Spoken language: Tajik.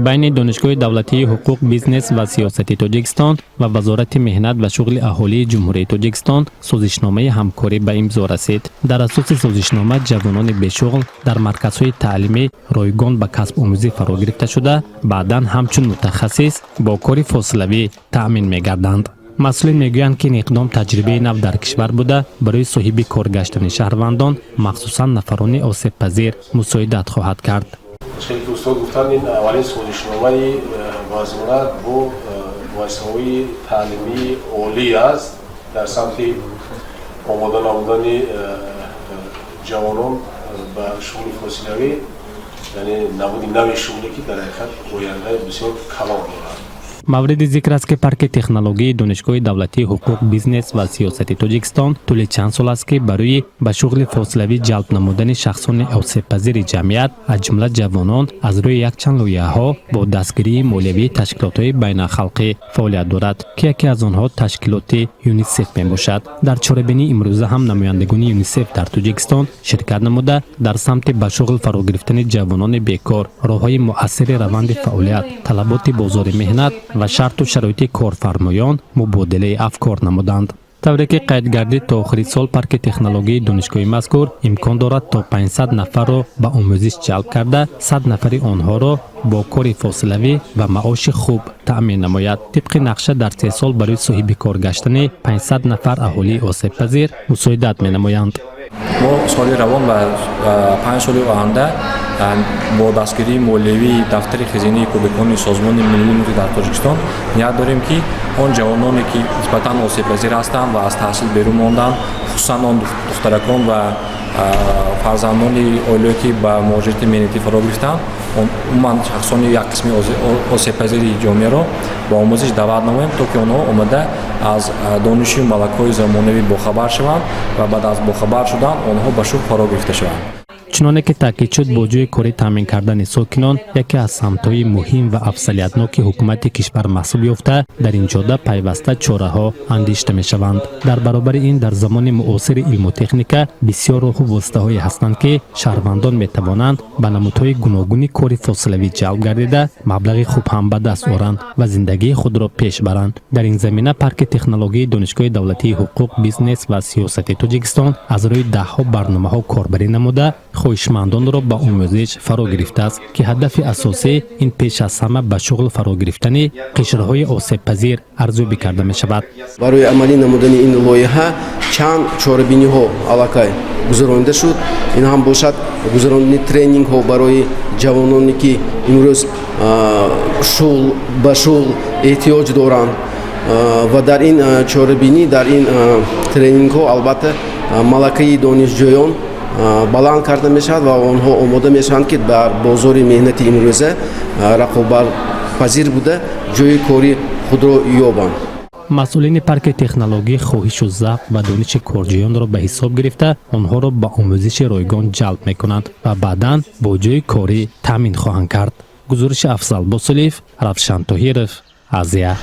Байни Донишгоҳи давлатии ҳуқуқ, бизнес ва сиёсати Тоҷикистон ва Вазорати меҳнат ва шуғли аҳолии Ҷумҳурии Тоҷикистон созишномаи ҳамкорӣ ба имзо расид. Дар асоси созишнома, ҷавонони бешуғл дар марказҳои таълимӣ ройгон ба касбомӯзӣ фаро гирифта шуда, баъдан ҳамчун мутахассис бо кори фосилавӣ таъмин мегарданд. Масъулин мегӯянд, ки ин иқдом таҷрибаи нав дар кишвар буда, барои соҳиби кор гаштани шаҳрвандон, махсусан нафарони осебпазир, мусоидат хоҳад кард. Хеле ки устод гуфтанд, ин аввалин созишномаи вазорат бо муассисаҳои таълимии олӣ аст дар самти омода намудани ҷавонон ба шуғли фосилавӣ, яъне намуди нави шуғле, ки дар ҳақиқат ояндаи бисёр калон дорад. Мавриди зикр аст, ки парки технологияи Донишгоҳи давлатии ҳуқуқ, бизнес ва сиёсати Тоҷикистон тӯли чанд сол аст, ки барои ба шуғли фосилавӣ ҷалб намудани шахсони осебпазири ҷамъият, аз ҷумла ҷавонон, аз рӯи якчанд лоиҳаҳо бо дастгирии молиявии ташкилотҳои байналхалқӣ фаъолият дорад, ки яке аз онҳо ташкилоти ЮНИСЕФ мебошад. Дар чорабинии имрӯза ҳам намояндагони ЮНИСЕФ дар Тоҷикистон ширкат намуда, дар самти ба шуғл фаро гирифтани ҷавонони бекор, роҳҳои муассири раванди фаъолият, талаботи бозори меҳнат ва шарту шароити корфармоён мубодилаи афкор намуданд. Тавре ки қайд гардид, то охири сол парки технологияи донишгоҳи мазкур имкон дорад то 500 нафарро ба омӯзиш ҷалб карда, 100 нафари онҳоро бо кори фосилавӣ ва маоши хуб таъмин намояд. Тибқи нақша, дар 3 сол барои соҳиби кор гаштани 500 нафар аҳолии осебпазир мусоидат менамоянд. Мо соли равон ва 5 соли оянда бо дастгирии молиявии дафтари хазинаи кӯдакони Созмони Милали Муттаҳид дар Тоҷикистон ният дорем, ки он ҷавононе, ки нисбатан осебпазир ҳастанд ва аз таҳсил берун монданд, хусусан он духтаракон ва фарзандони оилае, ки ба муҳоҷирати меҳнатӣ фаро гирифтанд, умуман шахсони як қисми осебпазири ҷомеаро ба омӯзиш даъват намоем, то ки онҳо омада аз донишу малакаҳои замонавӣ бохабар шаванд ва баъд аз бохабар шудан онҳо ба шуғл фаро гирифта шаванд. Чуноне ки таъкид шуд, бо ҷойи корӣ таъмин кардани сокинон яке аз самтҳои муҳим ва афзалиятноки ҳукумати кишвар маҳсуб ёфта, дар ин ҷода пайваста чораҳо андешида мешаванд. Дар баробари ин, дар замони муосири илму техника бисёр роҳу воситаҳое ҳастанд, ки шаҳрвандон метавонанд ба намудҳои гуногуни кори фосилавӣ ҷалб гардида, маблағи хуб ҳам ба даст оранд ва зиндагии худро пеш баранд. Дар ин замина парки технологияи Донишгоҳи давлатии ҳуқуқ, бизнес ва сиёсати Тоҷикистон аз рӯи даҳҳо барномаҳо корбарӣ намуда, хоҳишмандонро ба омӯзиш фаро гирифтааст, ки ҳадафи асосӣ ин пеш аз ҳама ба шуғл фаро гирифтани қишрҳои осебпазир арзёбӣ карда мешавад. Барои амалӣ намудани ин лоиҳа чанд чорабиниҳо аллакай гузаронида шуд. Ин ҳам бошад гузаронидани тренингҳо барои ҷавононе, ки имрӯз шуғл ба шуғл эҳтиёҷ доранд, ва дар ин чорабинӣ, дар ин тренингҳо, албатта, малакаи донишҷӯён баланд карда мешавад ва онҳо омода мешаванд, ки дар бозори меҳнати имрӯза рақобатпазир буда, ҷойи кори худро ёбанд. Масъулини парки технологӣ хоҳишу завқ ва дониши корҷӯёнро ба ҳисоб гирифта, онҳоро ба омӯзиши ройгон ҷалб мекунанд ва баъдан бо ҷойи корӣ таъмин хоҳанд кард. Гузориши Афзал Босулиев, Равшан Тоҳиров, Азия.